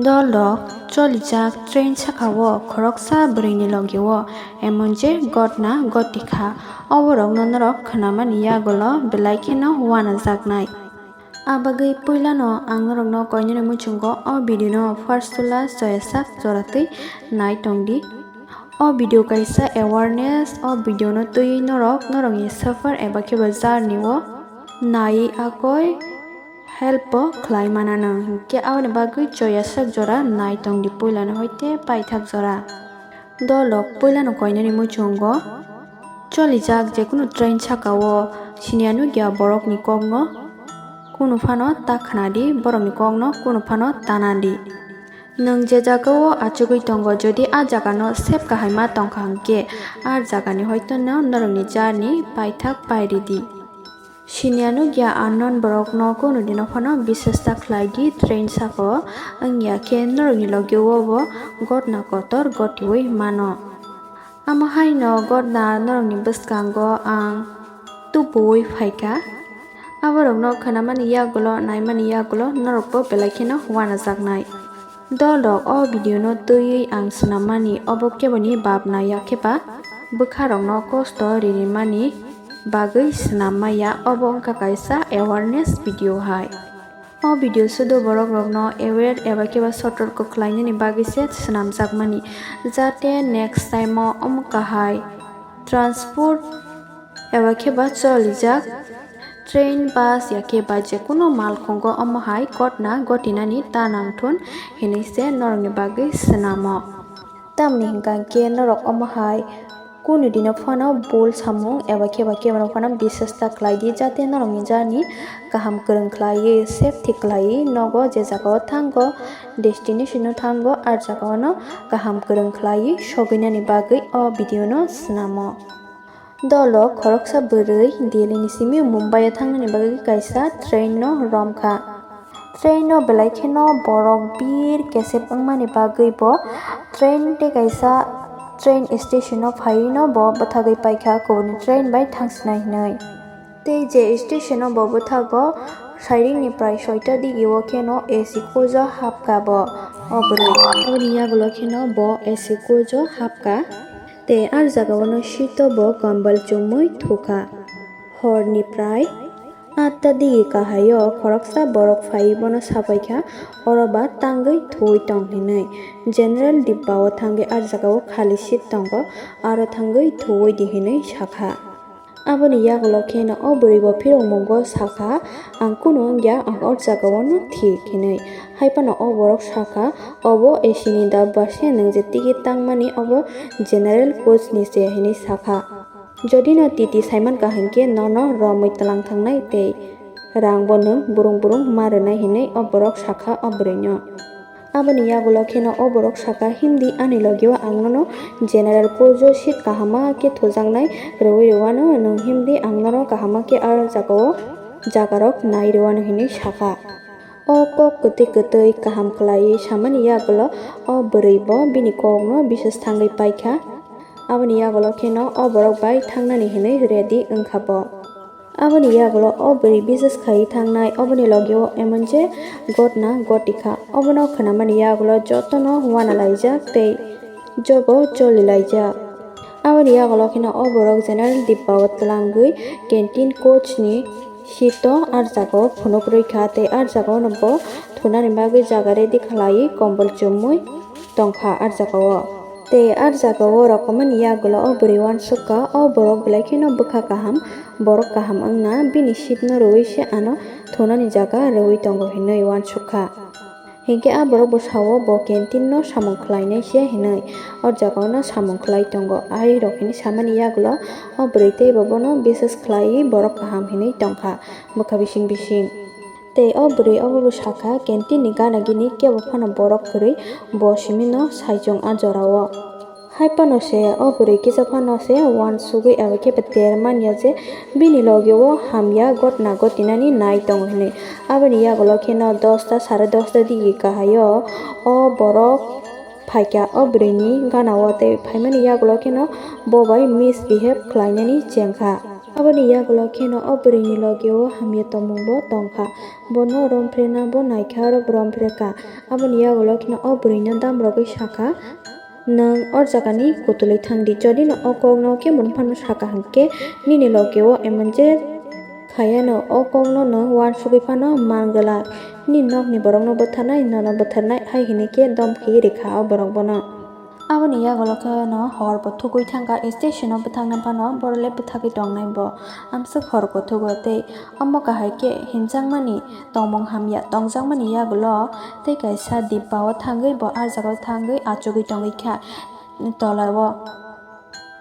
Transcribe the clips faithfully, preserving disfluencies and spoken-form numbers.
Dolrok cholijak train saka-o khoroksa bwrwini logi-o emon je gotna goti kha, oborokno norok khwnamani yagulo belai kheno uanajaknai. A bagwi puilano ang norokno koinani muchungo o video no first to last joya sak jora twi nai tongdi. O video kaisa awareness, o video no twiwi norok norokni suffer eba khe bo journey o naiwi akoi help bo khlai manano, hinkhe aboni bagwi joya sak jora nai tongdi puilano hoite paithak jora. Dolrok puilano koinani muchungo cholijak jekunu train saka-o siniya nukya borokni kokno kunu phano ta khnadi, borokni kokno kunu phano ta nadi. Nwng je jagao achugwi tongo, jodi a jagano sep kahai ma tongkha hinkhe a jagani hoito no norokni journey paithak pairidi. Siniya nukya unknown borokno kunu dino phano biswasta khlaidi train saka-o, wngya khe norokni logi-o bo gotna kotor gotiwi mano. Amo haino gotna norokni bwskango ang tubuwi phaikha. Aborokno khwnamani yagulo, naimani yagulo norokbo belai kheno uanajaknai. Dolrok o video no twiwi ang swnammani obo keboni bab naiya kheba bwkharokno kosto rinimani bagwi swnam maya, obo wngkha kaisa awareness video hai. O video sudo borokrokno aware eba khe ba sotorko khlainani bagwi se swnamjakmani, jate next time o omo kahai transport eba khe ba cholijak train, bus ya khe ba jekunu malkhungo omo hai gotna gotinani ta nangthun hinwi se norokni bagwi swnamo. Tamni hwnkha khe norok omo hai kunu dino phano bul samung eba khe ba kebono phano biswasta khlai di, jate norokni journey kaham kwrwng khlaiwi, safety khlaiwi nogo je jagao thango, destination o thango, ah jagao no kaham kwrwng khlaiwi sogwinani bagwi o video no swnamo. Dolrok khoroksa bwrwi Delhi ni simi Mumbai o thangnani bagwi kaisa train no romkha. Train no belai kheno borok bir kesep wngmani bagwi bo train tei kaisa train station o phaiwi no bo bwthagwi paikha, kubuni train bai thangsinai hinwi. Tei je station o bo bwthago siring ni prai soita digi o kheno A C coach o hapkha bo o bwrwi. Aboni yagulo kheno bo A C coach o hapkha. Tei ah jagao no seat o bo kambal chumui thukha. Hor ni prai atta digi kahai o khoroksa borok phaiwi bono sabaikha, oro ba tangwi thuwi tong hinwi. General dibba o thangwi ah jagao khali seat tongo, aro thangwi thuwi di hinwi sakha. Aboni yagulo kheno o bwrwi bo phirokmungo sakha, "Ang kunu wngya, ang o jagao no thik," hinwi. Haiphano o borok sakha, "Obo A C ni dabba se, nwng je ticket tangmani obo general coach ni se," hinwi sakha. Jodi no T T saimankha hinkhe nono romwi twlang thangnai tei rang bo nwng burung burung ma rwnai hinwi o borok sakha o bwrwi no. Aboni yagulo kheno o borok sakha, "Himdi ani logi o ang nono general coach o seat kahama khe thujaknai rwui rwano, nwng himdi ang nono kahama khe a jagao jagarok nai rwano," hinwi sakha. O kok kwtwi kwtwi kaham khlaiwi samani yagulo o bwrwi bo bini kokno biswas thangwi paikha. Aboni yagulo kheno o borok bai thangnani hinwi ready wngkha bo. Aboni yagulo o bwrwi biswas khaiwi thangnai, oboni logi o emon je gotna gotikha. Obono khwnamani yagulo jotono uanalaijak tei jobo cholilaijak. Aboni yagulo kheno o borok general dibba o twlangwi canteen coach ni seat o ah jagao phunuk rwikha tei ah jagao no bo thunani bagwi jaga ready khlaiwi kombol chumui tongkha ah jagao. Tei ah jagao rokomani yagulo o bwrwi uansukha, o borok belai kheno bwkha kaham, borok kaham wngna bini seat no rwui se ano thunani jaga rwui tongo hinwi uansukha. Hinkhe ah borok bwsao bo canteen no samung khlainai se hinwi o jagao no samung khlai tongo. Arirok hinwi samani yagulo o bwrwi tei bo bono biswas khlaiwi borok kaham hinwi tongkha bwkha bising bising. Tei o bwrwi obo bo sakha, "Canteen ni gana gini kebo phano borok kwrwi, bo simi no saichung a jorao." Hai phano se o bwrwi kisa phano se uansugwi eba khe bo ter manya je bini logi o hamya gotna gotinani nai tongo hinwi. Aboni yagulo kheno dosta sare dosta digi kahai o o borok phaikha o bwrwi ni gana o, tei phaimani yagulo kheno bo bai misbehave khlainani chengkha. Aboni yagulo kheno o bwrwini logio hamya tongmungbo tongkha. Bono romphre na bo naikha aro romphre kha. Aboni yagulo kheno o bwrwino damrogwi sakha, "Nwng o jagani kutulwi thangdi. Jodi no o kokno kebo phano sakha hinkhe nini logio emon je khayano o kokno nwng uansugwi phano man glak. Nini nokni borokno bwtharnai, nono bwtharnai," hai hini khe dom khiui rikha o borok bono. Aboni yagulo kheno hor bo thugwi thangkha, station o bwthakna phano borok le bwthagwi tongnai bo. Amswk hor bo thugo tei omo kahai khe hinjakmani tongmung hamya tongjakmani yagulo tei kaisa dibba o thangwi bo ah jagao thangwi achugwi tongwi kha tola o.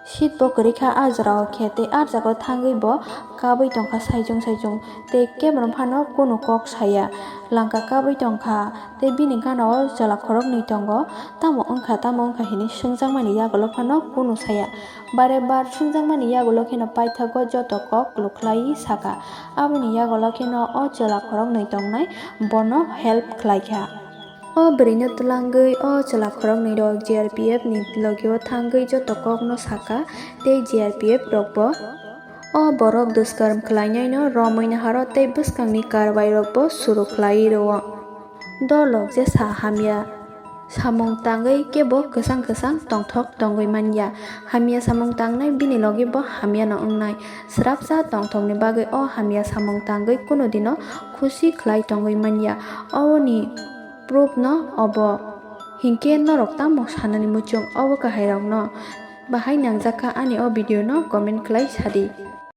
Seat bo kwrwi kha ah jora o khe tei ah jagao thangwi bo kabwi tongkha saichung saichung tei kebo phano kunu kok saya. Langka kabwi tongkha tei bini gana o chwla khoroknwi tongo, tamo wngkha tamo wngkha hinwi swngjakmani yagulo phano kunu saya. Bare bar swngjakmani yagulo kheno paithago joto kok lukhlai sakha. Aboni yagulo kheno o chwla khoroknwi tongnai bono help khlaikha. O bwrwino twlangwi o chwla khoroknwi rok G R P F ni logio thangwi joto kokno sakha tei G R P F rokbo o borok duskarm khlainaino romwi naharo tei bwskangni karbai rokbo suru khlaiwi rwo. Dolok jesa hamya samung tangwi kebo kwchang kwchang tongthok tongwi manya. Hamya samung tangnai bini logi bo hamyano wngnai. Swrapsa tongthokni bagwi o hamya samung tangwi kunu dino khusi khlai tongwi manya. Oboni proof no obo. Hinkhe norok tamo sanani muchung obo kahairokno? Bahai nangjakha ani o video no comment khlai sadi.